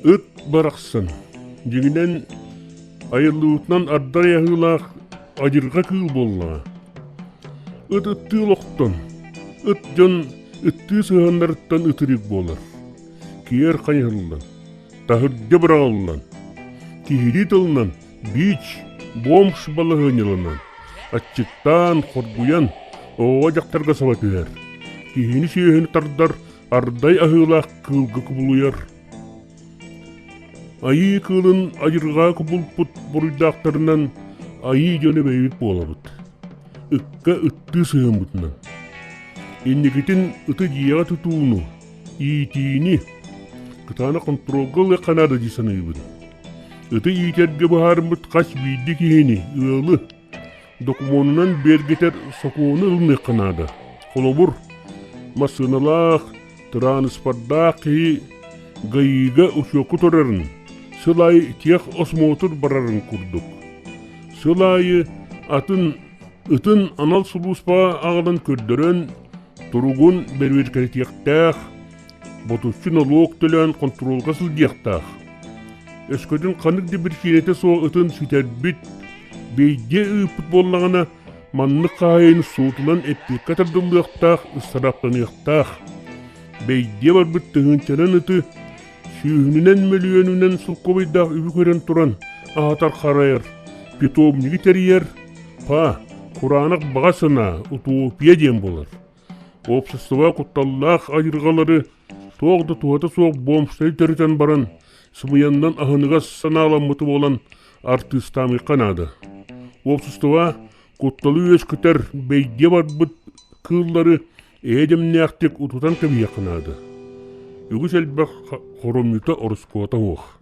Ыт барахсан, дьиҥинэн, айыллыбытынан ардар айаһыылаах адьырҕа кыыл буоллаҕа. Ыт ыттыы олохтон, ыт дьон ыттыы сыһыаннарыттан ытырык буолар. Киэр хайыһыллан, таһырдьа быраҕыллан, киһилии тылынан бич, бомж балаһыанньаланан, аччыктаан, хоргуйан, оҕоҕо-дьахтарга саба түһэр, киһини-сүөһүнү тардар ардай аһыылаах кыылга кубулуйар. Айыы кыылын адьырҕа кубулпут буруйдаахтарынан айыы дьоно бэйэбит буолабыт. Ыкка ыттыы сыһыаммытынан. Инникитин ыты дьиэҕэ тутууну, иитиини кытаанах хонтуруолга ылыахха наада дии саныыбын. Ыты иитэргэ быһаарыммыт хас биирдии киһини, ыалы докумуонунан бигэргэтэр сокуону ылыныахха наада. Холобур, массыыналаах, тырааныспардаах киһи ГАИ-га учуокка турарын, сыл аайы тех осмотр барарын курдук. Сыл аайы атын ытын анал сулууспаҕа аҕалан көрдөрөн, туругун бэрэбиэркэлэтиэхтээх, ботуччу нолуок төлөөн хонтуруолга сылдьыахтаах. Өскөтүн ханнык да биричиинэтэ суох ытын сүтэрбит, бэйдиэ ыыппыт буоллаҕына, маннык хаһаайын суутунан эппиэккэ тардыллыахтаах, ыстарааптаныахтаах. Бэйдиэ барбыт тыһыынчанан ыты сүүһүнэн мөлүйүөнүнэн солкуобайдаах үбү көрөн туран аһатар-харайар, питомнигы тэрийэр, па, кураанах баҕа санаа, утопия диэн буолар. Уопсастыба кутталлаах айылҕалары туох да туһата суох бомжтары төрүтэн баран, сымыйаннан аһыныгас санааламмыты буолан артыыстаамыйха наада. Уопсастыба кутталы үөскүтэр бэйдиэ барбыт кыыллары эйэ-дэмнээхтик утутан кэбиһиэххэ наада. Үгүс элбэх хоромньута ороскуота суох.